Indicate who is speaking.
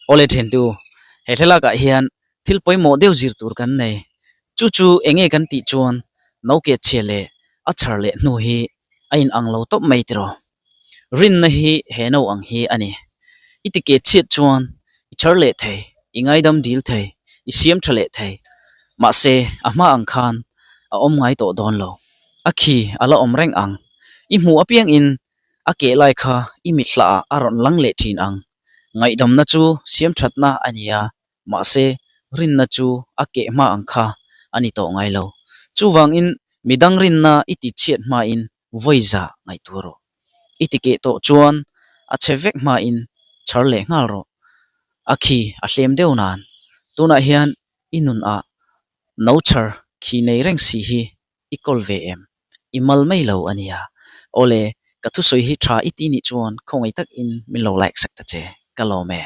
Speaker 1: Awle thiantu, he thlalakah hian thil pawimawh deuh zir tur kan nei. Chu chu eng nge kan tih chuan no keh chhia leh a chhar leh hnu hi a in ang lo tawp mai tiraw. Rinna hi he no ang hi a ni. I ti keh chhiat chuan i chhar leh thei, i ngaidam dil thei, i siam tha leh thei. Mahse a hma ang khan a awm ngai tawh dawn lo. A khi a la awm reng ang. I hmuh apiangin a keh lai kha i mithlaah a rawn lang leh thin ang. Ngaihdamna chu siam thatna a ni a, mahse rinna chu a keh hma ang kha a ni tawh ngai lo. Chuvangin midang rinna i ti chhiat hmain vawi za ngaihtuah rawh. I ti keh tawh chuan a chhe vek hmain chhar leh nghal rawh. A khi a hlem deuh nan. Tunah hian i nunah no chhar khi nei reng si hi i kawl ve em? I mal mai lo a nia. Awle, ka thusawi hi tha i ti nih chuan khawngaih takin min lo like sak ta che. Ka lawm e.